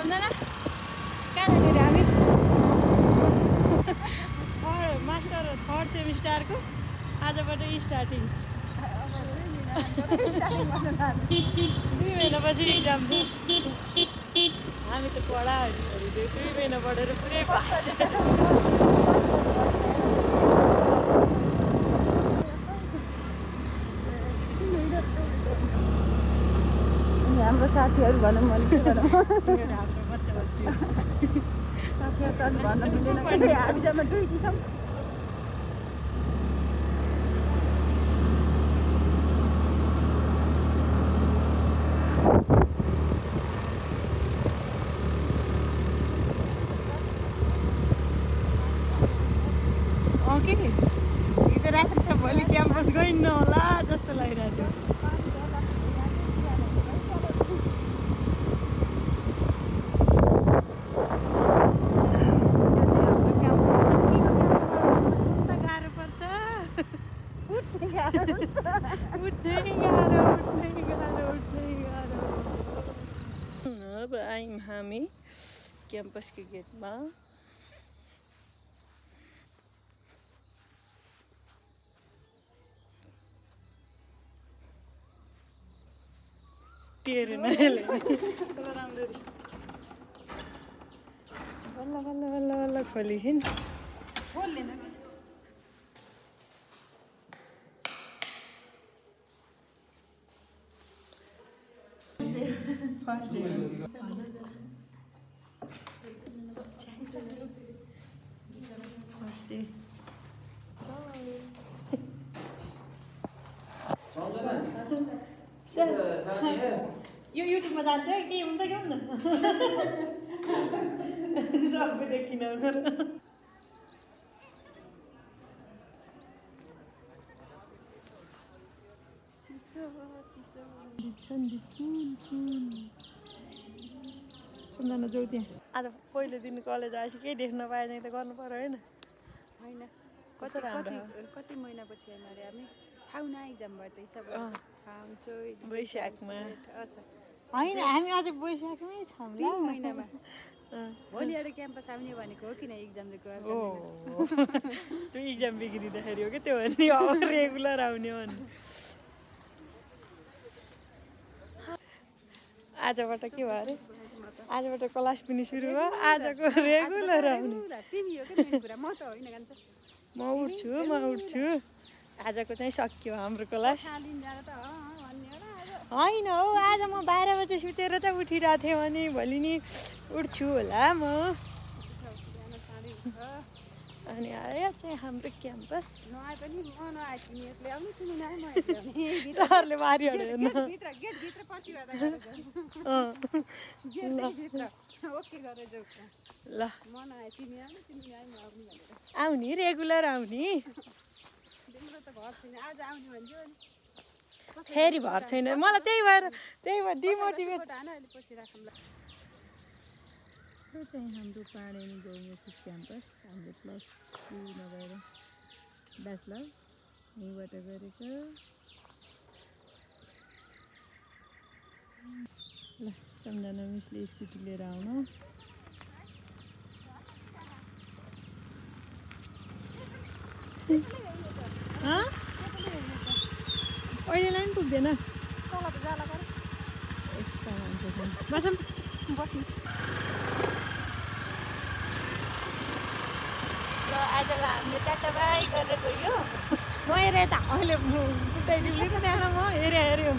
सम्झना कहाँ जाने हामी मास्टर 3rd सेमिस्टरको आजबाट स्टार्टिङ 2 महिनापछि इक्जाम थियो हामी त पढायो 2 महिना पढेर पुरै पास हाम्रो साथीहरू भनौँ भने के भनौँ हाम्रो बच्चा साथीहरू त भन्न मिल्दैन हामी जम्मा 2 छौँ इधर राख्नु त भोलि क्याम्पस गइन्न होला जस्तो लागिरहेको थियो अब आयौँ हामी क्याम्पसको गेटमा बल्ल बल्ल बल्ल बल्ल खोलिन् फर्स्ट डे सर यो युट्युबमा जान्छ के हुन्छ कि हुन्न सबै देखिन सम्झना जाऊ त्यहाँ आज पहिलो दिन कलेज आएछ केही देख्न पाएन त गर्नु पर्यो होइन कति महिनापछि आयौँ अरे हामी फाउन एक्जाम भयो त सब वैशाखमा होइन हामी अझै वैशाखमै छौँ 3 महिनामा भोलि एउटा क्याम्पस आउने भनेको हो किन एक्जाम दिएको त्यो एक्जाम बिग्रिँदाखेरि हो कि त्यो भन्ने अब रेगुलर आउने भन्ने आजबाट के भयो अरे आजबाट क्लास पनि सुरु भयो आजको रेगुलर आउने तिमी हो कि कुरा म त होइन कान्छ म उठ्छु आजको चाहिँ सकियो हाम्रो क्लास होइन हौ आज म 12 बजे सुतेर त उठिरहेको थिएँ भने भोलि नि उठ्छु होला म अनि आयो चाहिँ हाम्रो क्याम्पस नआए पनि म नआए तिमीहरूले आउनु तिमी नआए म सरले मारिहाल्यो गेटभित्र पर्खिरहेको ओके गरेर जाऊ ल म नआए तिमी आउनु तिमी नआए म आउनु भनेर आउने रेगुलर आउने तिम्रो त घर छैन आज आउने भन्छु अनि फेरि भर छैन मलाई त्यही भएर डिमोटिभेट अहिले पछि राखौँला त्यो चाहिँ हाम्रो पाणेनी बहुमुखी क्याम्पस हामीले +2 नभएर ब्याचलर यहीँबाट गरेको ल सम्झना मिसले स्कुटी लिएर आउनु अहिलेलाई पनि पुग्दैन यस्ता मान्छे छन् बसौँ बस्नु ल आजलाई हामीले टाटा बाई गरेर गयो म हेरेँ त अहिले खुट्टा डिल्ली त त्यहाँ म हेऱ्यो